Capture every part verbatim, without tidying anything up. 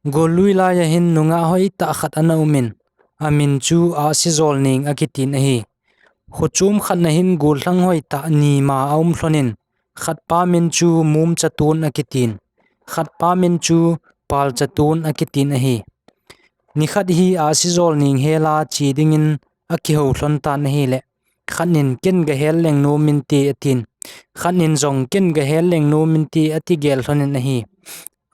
Gollui laiya hin nungah hoitah khat ana umin, amin chu Ahsijolneng akitin ahi. Khochom khat na hin gollhang hoitah ni ma aum lhonin, khatpa min chu Mumchaton akitin, khatpa min chu Palchaton akitin ahi. Nikhat hi Ahsijolneng hela che dingin akihou lhon tan ahile, khatnin ken gahel leng nom inte atin, khatnin jong ken gahel leng nom inte ati gel lhonin ahi.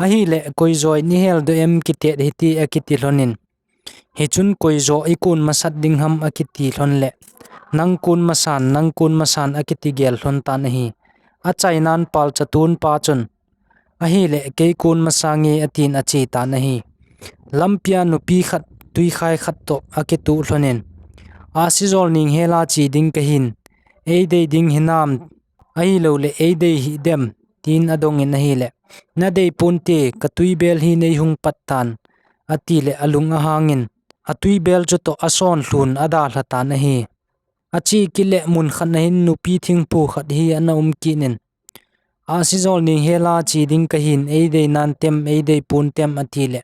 Ahile, koijoi neiheldoh em kitet hite akiti lhonin, hichun koijo ikon masat ding ham akiti lhon le, nang kon masan, nang kon masan akiti gel lhon tan ahi. Achainan Palchaton pa chun, ahile, kei kon masange atin ache tan ahi. Lampia nupi khat, tuikhai khat toh akitoh lhonin, Ahsijolneng hela che ding kahin, eidei ding hinam, ahilouleh eidei hih dem, tin adongin ahile, nadei ponte, katuibel hi neihung pat tan, atile alung ahangin, atuibel chutoh asonlhun adalha tan ahi. Ache kit le mun khat na hin nupi thingphu khat hi ana um kitnin, Ahsijolneng hela che ding kahin, eidei nantem, eidei pontem atile,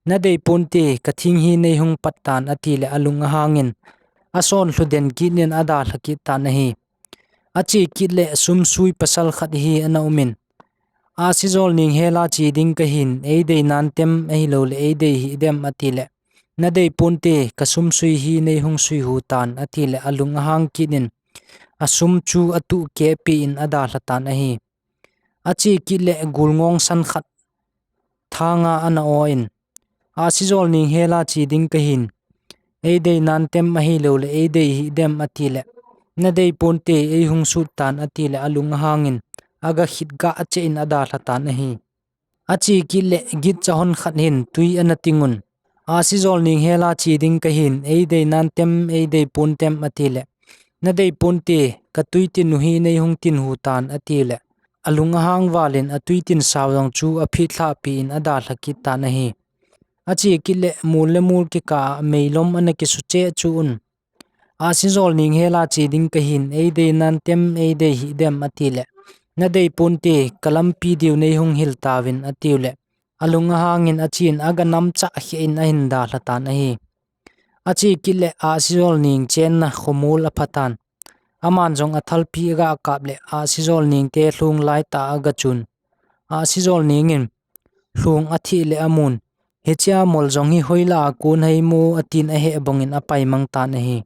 nadei ponte, kathing hi neihung pat tan atile alung ahangin, asonlhu den kitnin adalha kit tan ahi. Ache kit le sumsui pasal khat hi ana umin, Ahsijolneng hela che ding kahin, eidei nantem ahilouleh eidei hih dem atile, nadei ponte, kasumsui hi neihung suihu tan atile alung ahang kitnin, asum chu atuh kehpeh in adalha tan ahi. Ache kit le golngong san khat thanga ana o in, Ahsijolneng hela che ding kahin, eidei nantem ahilouleh eidei hih dem atile, nadei ponte, eihung sut tan atile alung ahangin, agakhit gah cheh in adalha tan ahi. Ache kit le gitcha hon khat hin tui ana tingun, Ahsijolneng hela che ding kahin, eidei nantem, eidei pontem atile, nadei ponte, katuitinu hi neihung tinhu tan atile, alung ahang valin atuitin sao jong chu aphitlhahpeh in adalha kit tan ahi. Ache kit le mol le mol kikah a meilom ana kisucheh chu un, Ahsijolneng hela che ding kahin, eidei nantem, eidei hih dem atile, nadei ponte, kalampi diu neihung hil tauvin atiu le, alung ahangin achen aganamchah kheh in ahin dalha tan ahi. Ache kit le Ahsijolneng chenna khomol apha tan. Aman jong athalpi agakap le Ahsijolneng te lhung laitah a agachun, Ahsijolneng in lhung atheh le amun, hichea mol jong hi hoilah a kon haimo atin aheh bongin apaimang tan ahi.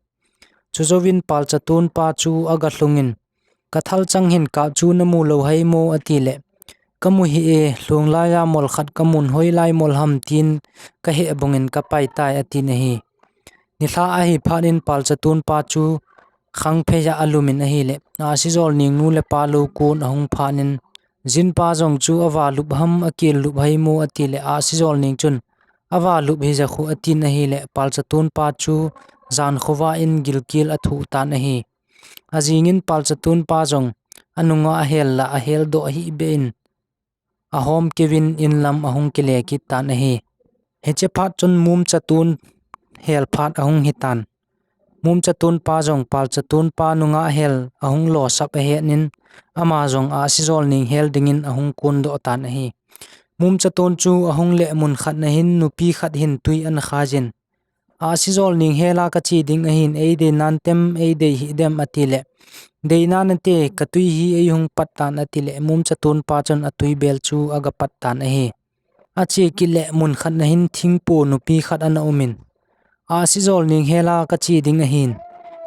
Chujouvin Palchaton pa chu agalhungin, kathalchang hin kap chu namu lou haimo atile, kamu hih e, lhung laiya mol khat kamun, hoilai mol ham tin kaheh bongin kapaitai atin ahi. Nilhah ahi phatnin Palchaton pa chu khangpheiya alumin ahile, Ahsijolneng nu le pa lou kon ahung phatnin, jinpa jong chu avalup ham akellup haimo atile, Ahsijolneng chun avalup hija khu atin ahile, Palchaton pa chu jankhovah in gilkel athoh tan ahi. Ajingin Palchaton pa jong anungah ahel la aheldoh hihbeh in, ahomkeuvin inlam ahung kile kit tan ahi. Hiche phat chun Mumchaton hel phat ahung hitan. Mumchaton pa jong Palchaton pa nungah hel ahung losap ahetnin, ama jong Ahsijolneng hel dingin ahung kondoh tan ahi. Mumchaton chu ahung le mun khat na hin nupi khat hin tui ana khaijin, Ahsijolneng hela kache ding ahin, eidei nantem, eidei hih dem atile, dei nanate, katui hi eihung pat tan atile, Mumchaton pa chun atuibel chu agapat tan ahi. Ache kit le mun khat na hin thingpo nupi khat ana umin, Ahsijolneng hela kache ding ahin,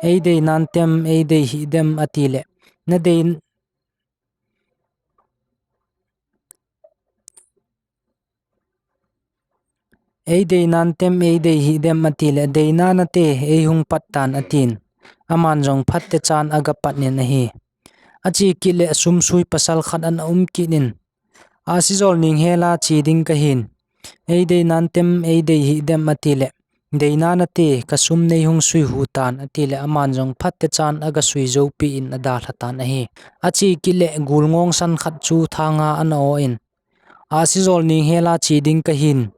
eidei nantem, eidei hih dem atile, nadei eidei nantem, eidei hih dem atile, dei nanate, eihung pat tan atin, aman jong phatechan agapatnin ahi. Ache kit le sumsui pasal khat ana um kitnin, Ahsijolneng hela che ding kahin, eidei nantem, eidei hih dem atile, dei nanate, kasum neihung suihu tan atile, aman jong phatechan agasui joupeh in adalha tan ahi. Ache kit le golngong san khat chu thanga ana o in, Ahsijolneng hela che ding kahin,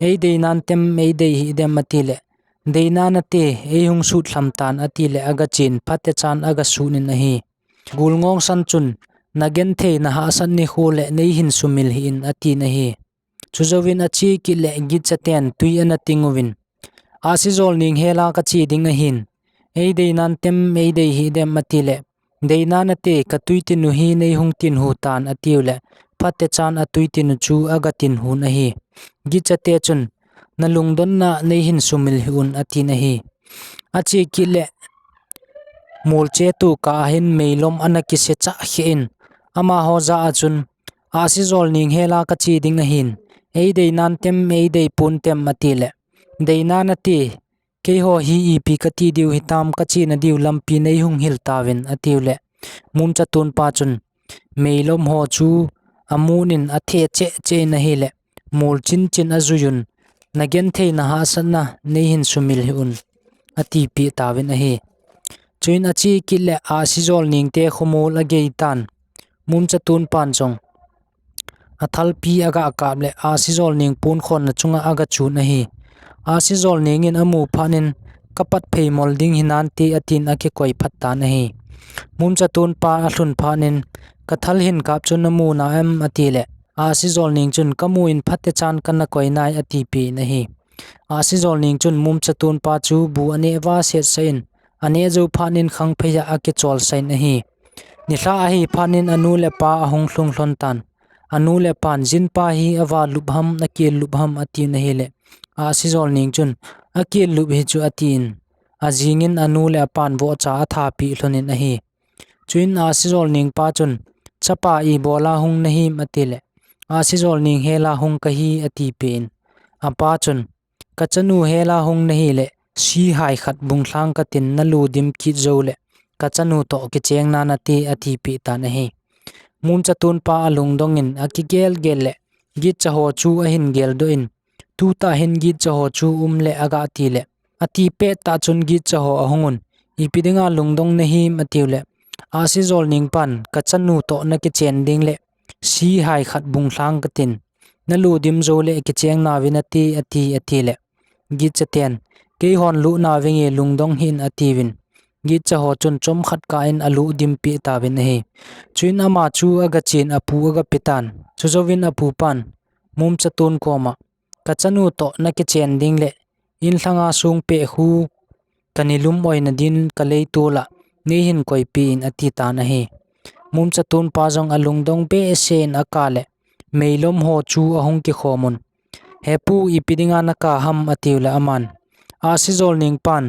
eidei nantem, eidei hih dem atile, dei nanate, eihung sut lham tan atile, agachen phatechan agasunin ahi. Golngong san chun, nagenthei nahahsat nikho le neihin sumil hih in atin ahi. Chujouvin ache kit le gitchaten tui ana ting uvin, "Ahsijolneng hela kache ding ahin, eidei nantem, eidei hih dem," atile, "Dei nante, katui tin u hi neihung tin hu tan," atiu le, phatechan atui tin u chu aga tin hun ahi. Gitchate chun, "Nalungdonna neihin sumil hih un," atin ahi. Ache kit le, molche tu kah a hin meilom ana kise chah khe in, amaho jah a chun, "Ahsijolneng hela kache ding ahin, eidei nantem, eidei pontem," atile, "Dei nante, keiho hi ipi kati diu hitam, kachena diu lampi neihung hil tauvin," atiu le, mumcha tunpa chun meilom ho chu amun in athe cheh cheh in ahile, mol chin chin ajui un, "Nagenthei nahahsatna neihin sumil hih un," atipeh tauvin ahi. Chuin ache kit le ahsijolneng te khomol agei tan, mumcha tunpan jong athalpi aga kap le ahsijolneng ponkhonna chunga aga chun ahi. Ahsijolneng in amu phat in, "Kapat pheimol ding hinante," atin akikoi phat tan ahi. Mumcha tunpa alhun phat in, "Kathal hin kap chu namu na em?" atile, ahsijolneng chun, "Kamu in, phatechan kana koi nai," atipeh in ahi. Ahsijolneng chun mumcha tunpa chu bu aneh va setsah in, aneh jou phat in khangphei a akicholsah in ahi. Nilhah ahi phat in anu le apa ahung lhung lhon tan. Anu le apan, "Jinpa hi ava lup ham, akil lup ham?" atin ahile, ahsijolneng chun, "Akil lup hi chu," atin, ajing in anu le apan vohcha athapeh lhon in ahi. Chuin ahsijolneng pa chun, "Chapa, ibola hung nahim?" atile, "Ahsijolneng hela hung kahi," atipeh in. Apa chun, "Kachanu hela hung nahile, sihai khat bunglhang katin, nalu dim kit jou le, kachanu toh kicheng nante," atipeh tan ahi. Mumcha tunpa alungdong in akigel gel le, gitcha ho chu ahin geldoh in, "Tutah hin gitcha ho chu um le," aga tile, ati pettah chun gitcha ho ahung un, "Ipi dinga lungdong nahim?" atiu le, ahsijolneng pan, "Kachanu toh nakichen ding le, sihai khat bunglhang katin, nalu dim jou le kicheng nante," ati, ati le, gitchaten, "Keihon lu nauvenge, lungdong hih in," atiuvin, gitcha ho chun chomkhat kah in alu dimpeh tauvin ahi. Chuin ama chu aga chen, apu aga pe tan. Chujouvin apupan, mumcha tun koma, "Kachanu toh nakichen ding le, inlhanga song peh khu kanilum oina din kaleitol a neihin koipeh in," ati tan ahi. Mumcha tunpa jong alungdong behseh in akah le, meilom ho chu ahung kikhom un, "He pu, ipi dinga nakah ham?" atiu le aman, ahsijolneng pan,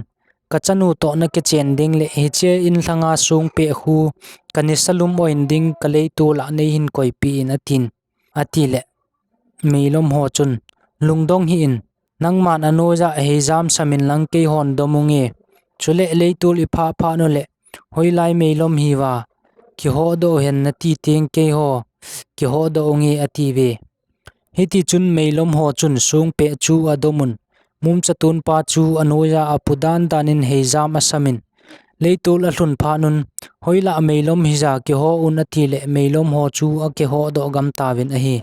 "Kachanu toh nakichen ding le, hiche inlhanga song peh khu kanisa lum oina ding kaleitol a neihin koipeh in," atin, ati le, meilom ho chun, "Lungdong hih in, nangman anoiya heijam samin lang keihon dom unge. Chule leitol iphah phat u le, hoilai meilom hiuva kihodoh u hen nati teng keiho kihodoh unge," atiuve. Hiti chun meilom ho chun song peh chu adom un, mumcha tunpa chu anoiya apu dan dan in heijam asamin, leitol alhun phat un, "Hoilah meilom hiya kiho un," ati le, meilom ho chu akihodoh gam tauvin ahi.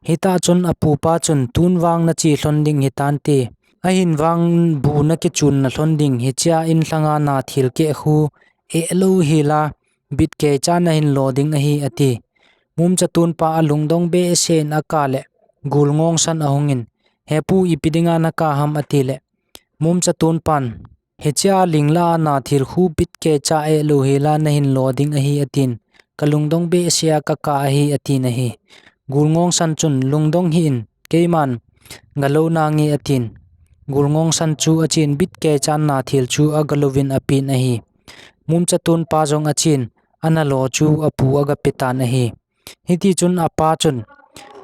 Hitah chun apupa chun, "Tun vang nache lhon ding hitante, ahin vang bu nakichun na lhon ding, hichea inlhanga nathil keh khu ehlou hel a, bitkeicha nahin lo ding ahi," ati. Mumcha tunpa alungdong behseh in akah le, gul ngongsan ahung in, "He pu, ipi dinga nakah ham?" ati le, mumcha tunpan, "Hichea lingla a nathil khu bitkeicha ehlou hel a nahin lo ding ahi," atin, "Kalungdong behseh a kakah ahi," atin ahi. Gul ngongsan chun, "Lungdong hih in, keiman galo nange," atin, gul ngongsan chu achen, bitkeicha nathil chu agalo vin apen ahi. Mumcha tunpa jong achen, analo chu apu aga pe tan ahi. Hiti chun apa chun,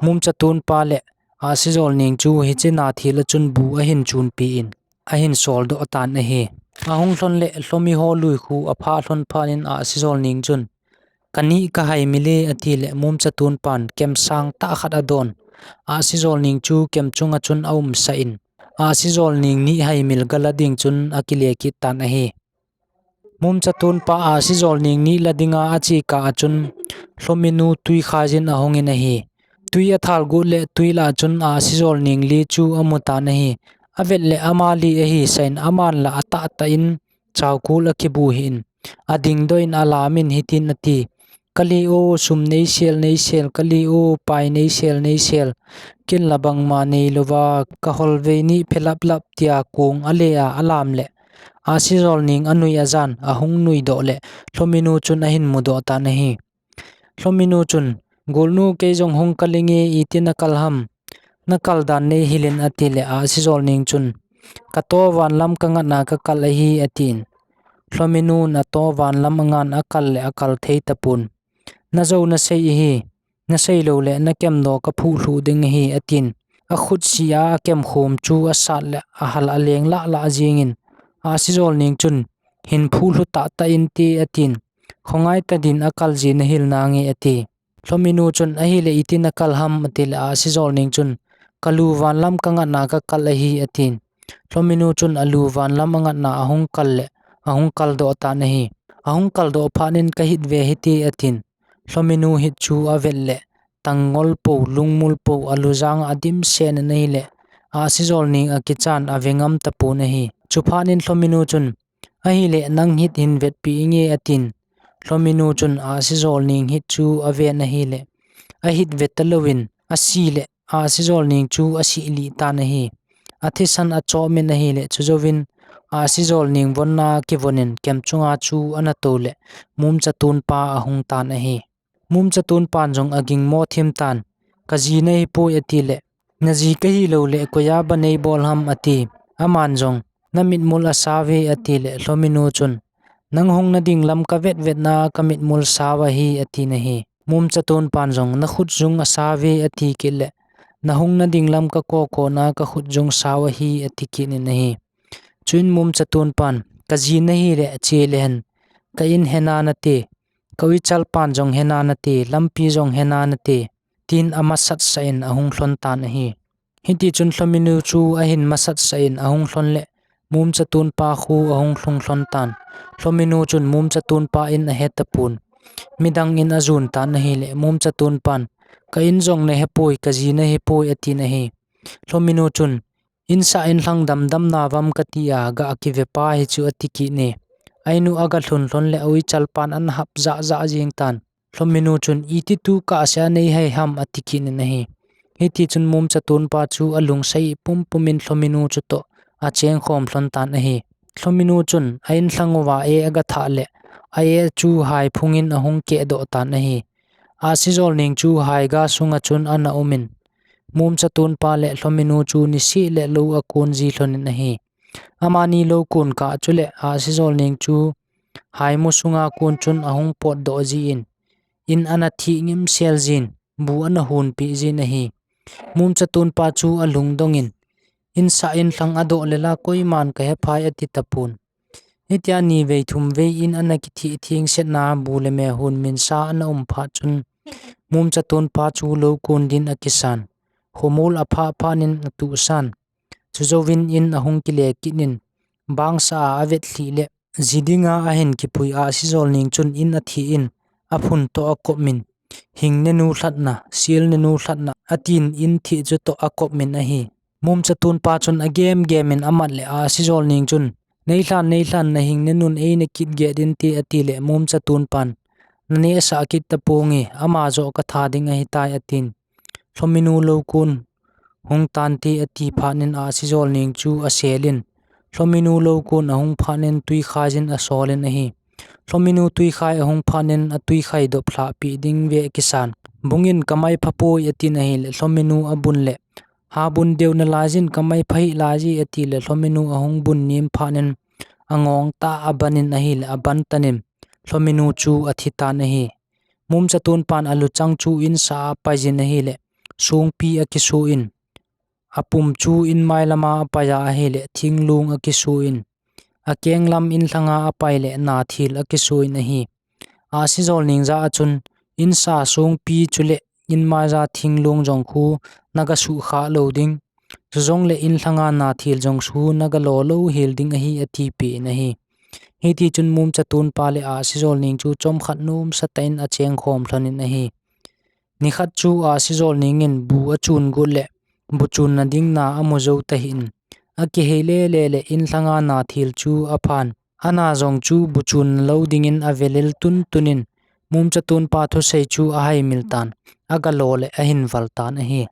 mumcha tunpa le ahsijolneng chu hiche nathil a chun bu ahin chunpeh in, ahin soldoh tan ahi. Ahung lhon le lhomi ho lui khu aphah lhon phat in ahsijolneng chun, "Kanih kahaimil e," ati le, mumcha tunpan kemsang tah khat adon. Ahsijolneng chu kem chunga chun aumsah in, ahsijolneng nih haimil gala ding chun akile kit tan ahi. Mumcha tunpa ahsijolneng nih la dinga ache kah a chun, lhominu tui khaiyin ahung in ahi. Tui athal got le tui lah a chun ahsijolneng li chu amu tan ahi. Avet le ama li ahi sah in, aman la atahtah in chaukul akibu hih in, adingdoh in alamin hitin ati, Kali o, sum neisel, neisel, kali o, pai neisel, neisel. Ken la bangma neilouva, kahol vei ni phelap lap tia kong alea alam le. Ahsijolneng anui ajan, ahung nui doh le, Lhominu chun ahin mudoh tan ahi. Lhominu chun, "Golnu, kei jong hung kal inge, itin nakal ham? Nakal dan neihil in," ati le, Ahsijolneng chun, "Kato vanlam kangatna kakal ahi," atin. Lhominun ato vanlam angan akal le akal thei tapon. "Najou nasei ahi, nasei lou le nakem doh kaphuh lhuh ding ahi," atin. Akhut sia akem khom chu asat le ahal aleng lah lah jingin, Ahsijolneng chun, "Hin phuh lhu tah tah inte," atin. "Khongai tadin akal ji nahil nange," ati. Lhominu chun, "Ahile itin nakal ham?" ati le, Ahsijolneng chun, "Kalu vanlam kangatna kakal ahi," atin. Lhominu chun alu vanlam angatna ahung kal le, ahung kal doh tan ahi. Ahung kal doh phat in, "Kahit ve hite," atin. Lhominu hit chu avet le, tangngol po, lungmul po, alu jang adim sen in ahile, Ahsijolneng akichan ave ngam tapon ahi. Chuphat in Lhominu chun, "Ahile nang hit hin vetpi inge," atin. Lhominu chun Ahsijolneng hit chu aven ahile, ahit ve talouvin, asi le, Ahsijolneng chu asih lih tan ahi. Athisan achom in ahile, chujouvin Ahsijolneng vonna kivonin kem chunga chu ana tou le, Mumchatunpa ahung tan ahi. Mumchatunpan jong aging mo thim tan, "Kaji nahipoi," ati le, "Naji kahi lou le, koiya ban neibol ham?" ati. Aman jong, "Namitmul asauve," ati le, Lhominu chun, "Nang hung nading lam kavet vet na kamitmul sau ahi," ati nahi. Mumchatunpan jong, "Nakhut jung asauve," ati kit le, "Nahung nading lam kakoko na kakhut jung sau ahi," ati kit in ahi. Chuin Mumchatunpan, "Kaji nahile, che le hen, ka in hena nate, ka uichalpan jong hena nate, lampi jong hena nate," tin amasat sah in ahung lhon tan ahi. Hitichun Lhominu chu ahin masat sah in ahung lhon le, Mumchatunpa khu ahung lhung lhon tan. Lhominu chun Mumchatunpa in ahe tapon. Midang in ajon tan ahile, Mumchatunpan, "Ka in jong nahepoi, kaji nahipoi," atin ahi. Lhominu chun, "Insah inlhang damdam navam kati a, ga kivepa hi chu," ati kit ne. Ainu aga lhun lhon le, auichalpan ana hap jah jah jing tan. Lhominu chun, "Iti tu kahsea neihai ham?" ati kit in ahi. Hitichun Mumchatunpa chu alungsei pumpum in Lhominu chutoh achengkhom lhon tan ahi. Lhominu chun a inlhang uva e aga thah le, a e chu hai phungin ahung kehdoh tan ahi. Ahsijolneng chu haiga sunga chun ana umin, Mumchatunpa le Lhominu chu nisih le lou akon ji lhonin ahi. Amani lou kon kah chule Ahsijolneng chu haimu sunga kon chun ahung potdoh jin, in ana thih ngimsel jin, bu ana hunpeh jin ahi. Mumchatunpa chu alungdongin, "Insah inlhang adoh le la koiman kahephai," ati tapon. Hitia nivei thumvei in ana kithih thengsetna bu le me hunminsa ana um phat chun, Mumchatunpa chu lou kon din akisan. Khomol aphah phat in atuhsan. Chujouvin in ahung kile kit in, bangsa a avet lhih le, ji dinga ahin kipui Ahsijolneng chun in athi in, aphun toh akop min, "Hing nenu lhatna, sil nenu lhatna," atin in thih chutoh akop min ahi. Mumchatunpa chun agem gem in amat le Ahsijolneng chun, "Neilhan, neilhan, nahing nenun eina kit get inte," ati le Mumchatunpan, "Nanehsah kit taponge, ama joh katha ding ahitai," atin. Lhominu lou kon hung tante ati phat in Ahsijolneng chu aselin. Lhominu lou kon ahung phat in tuikhai jin asolin ahi. Lhominu tuikhai ahung phat in atuikhai dop lhahpeh ding ve kisan. "Bungin kamai phapoi," atin ahile Lhominu abun le, "Ha bun deu nalai jin, kamai pha hih lai ji," ati le Lhominu ahung bun nim phat in angong tah abanin ahile aban tanin Lhominu chu athi tan ahi. Mumchatunpan aluchang chu insah a apai jin ahile, songpi akisu in, apum chu inmai lama apai a ahile, thinglung akisu in, akeng lam inlhanga apai le nathil akisu in ahi. Ahsijolneng jah a chun, "Insah songpi chule inmai ja thinglung jong khu naga suhkhah lou ding. Chujongle inlhanga nathil jong khu naga lo lou hel ding ahi," atipeh in ahi. Hitichun Mumchatunpa le Ahsijolneng chu chomkhat nomsa tah in achengkhom lhonin ahi. Nikhat chu Ahsijolneng in bu achun got le, bu chunna ding na amu jou tahih in, akihei lele le inlhanga nathil chu aphan. Ana jong chu bu chunna lou dingin avelel tun tunin, Mumcha tunpa thusei chu ahaimil tan, agalo le ahin val tan ahi.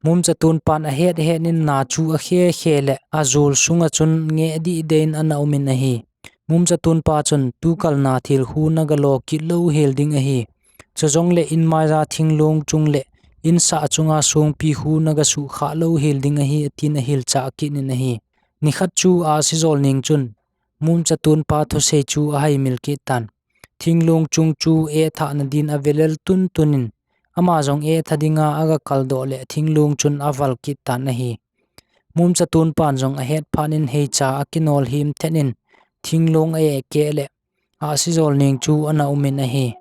Mumcha tunpan ahet het in na chu akhe khe le ajol sunga chun ngeh dih deh in ana um in ahi. Mumcha tunpa chun tukal na thil khu nagalo kit lou hel ding ahi. Chujongle inmaiya thinglong chung le insah chunga songpi khu nagasuh kha lou hel ding ahi, atin ahilchah kit in ahi. Nikhat chu Ahsijolneng chun Mumcha tunpa thusei chu ahaimil kit tan. Thinglong chung chu etha nadin avelel tuntun in, ama jong etha dinga agakaldoh le thinglong chun aval kit tan ahi. Mumcha tunpan jong ahet phat in heicha akinol him thet in, thinglong a-eh keh le Ahsijolneng chu ana um in ahi.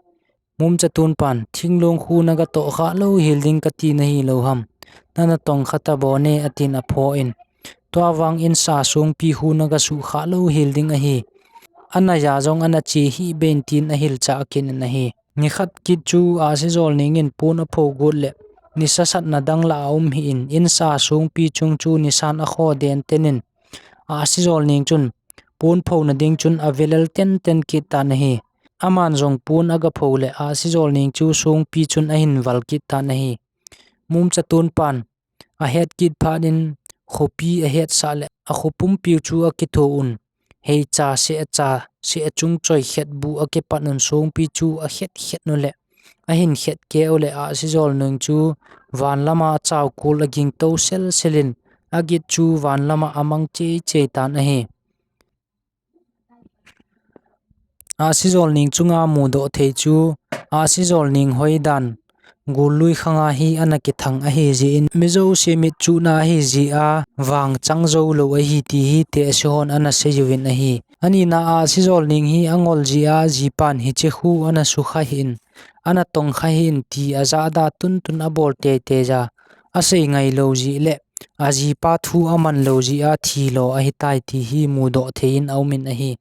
Mumcha tunpan, thinglong khu nagatoh kha lou hel ding kati nahi lou ham? Nana tong kha ta bou ne, atin apho in. Tua vang insah songpi khu nagasuh kha lou hel ding ahi. Anaiya jong ana che hih beh in tin ahilchah kit in ahi. Nikhat kit chu Ahsijolneng in pon apho got le nisa satna dang la aum hih in, insah songpi chung chu nisan akho den ten in, Ahsijolneng chun pon phona ding chun avelel ten ten kit tan ahi. Aman jong pon agapho le Ahsijolneng chu songpi chun ahin val kit tan ahi. Mumcha tunpan ahet kit phat in khopi ahetsah le akho pumpiu chu akitho un. Heicha sehcha, seh achung choi khet bu akipat un songpi chu akhet khet u le ahin khet keh u le Ahsijolneng chu van lama achao kul aging to sel sel in agit chu van lama amang chei chei tan ahi. Ahsijolneng chunga mudoh thei chu Ahsijolneng hoidan gullui khanga hi ana kithang ahi jeh in, mi jouse mit chuhna ahi jeh a vang chang jou lou ahi ti hi tehse hon ana sei uvin ahi. Anina Ahsijolneng hi angol jeh a ajipan hiche khu ana sukha hih in, ana tong kha hih in ti ajahda tuntun abol tei tei a, asei ngai lou jeh le ajipa thu aman lou jeh a thilo ahitai ti hi mudoh thei in aum in ahi.